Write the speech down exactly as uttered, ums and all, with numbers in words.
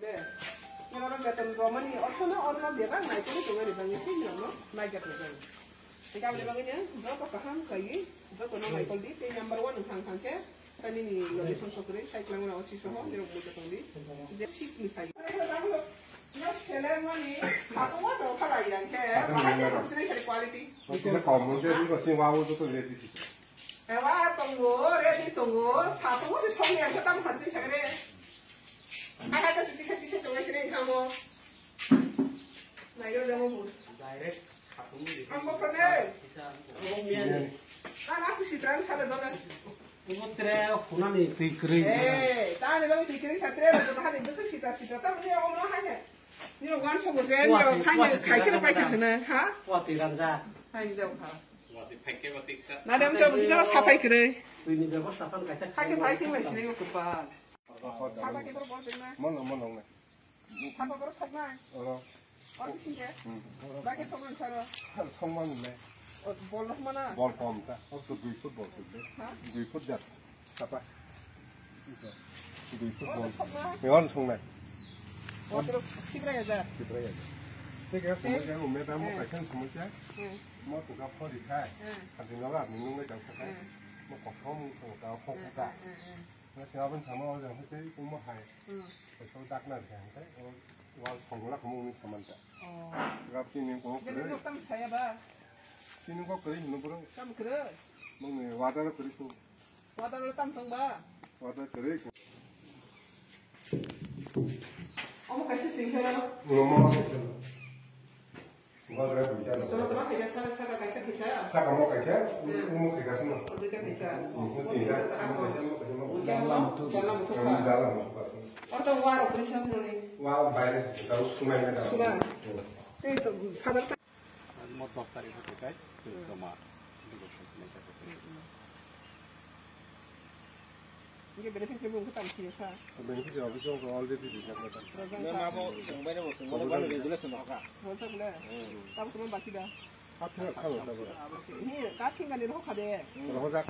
Norok beton romani orthono orno bebak naikol tongmani bagwi se norokno naikha tongjago. Tei aboni bagwino joto kaham khlaiwi jotono naikol di tei number one wngkha wngkha khe tei nini location sokwrwi sai kwlangmano O C soho nirok muicha tongdi. Je seat ni phai. Nok seler mani satungo se okha lai yang khe bahai khe noksinai sari quality. Kile kom mungkin itu pasti wawo itu tuh lihat di situ. Ewa tongo, ready tongo, satungo se song yang khe tam khasi sagre. Ai hai kasi tisa tisa tongo sini khamo. Nayo demo bu. Direct. Ang bo phone. Kisa. Ang bo miyan. Ang asu sitran sa da dona. Ang bo tre hunani twi kwrwi. Eh, ta ni bang twi kwrwi sa tre da dona hali bwswk sitra sitra ta ni ang no hanya. Ni wan so bo je ni hanya khai khe pai khe na ha. Wa twi ranja. Hai jao ha. Wa twi phai khe wa twi sa. Na dem to bisa sa phai kwrwi. Twi ni bebosta pan kaisa khai khe phai khe mai sini ko pa. Sapa kita bol tengna. Mono mono na. Sapa baru sokna. Oro. Oro sini ya. Hmm. Bagi sokna sara. Sokma nile. Bol mana? Bol kom ta. Oro dui foot bol foot de. Ha? Dui foot jat. Sapa. Dui foot bol. Oro sokna. Oro sokna. Oro sibra ya jat. Sibra ya jat. Thik ase, eh, madam mo kaisa sumai sa. Hmm. Mo suka phori khai. Hmm. Khati noga ni nungai jang khai. Hmm. Mo kosom ko ka ko ka. Hmm, hmm, hmm. Nga siya pun sama orang itu umur hai. Hmm. Itu dak na kan, kan? Wal songola kamu ini saman ta. Oh. Gap sini kok jadi kere. Tam saya ba. Sini kok kere ini bro. Tam kere. Mung ni water kere tu. Water tam tong ba. Water kere. Omo kaisa singkhe. Ngomo kaisa. Tama tama khaikha, saka saka kaisa khaikha. Saka mo khaikha, hmm, mo khaikha sino. O duita khaikha. Hmm, mo tinta, mo kaisa, mo kaisa, mo kaisa. Jala muthuk. Jala muthuk. Jala muthuk. Orta waro prison noni. Wa baire se ta usku mai na. Suna. Hmm. Tei to father ta. Mo dok tarikh khaikha, toma. Hingke beneficiary bo wngkha tamo sini sa? Beneficiary office o wngkha already rijak le tamo. Rojak le. Mem abo swngbai no bo swngmani bani resolution rokha. Rojak le. Hmm. Tamo tamo baki da? Aphela salo tabora. Ni ka thingani rokha de. Rojak.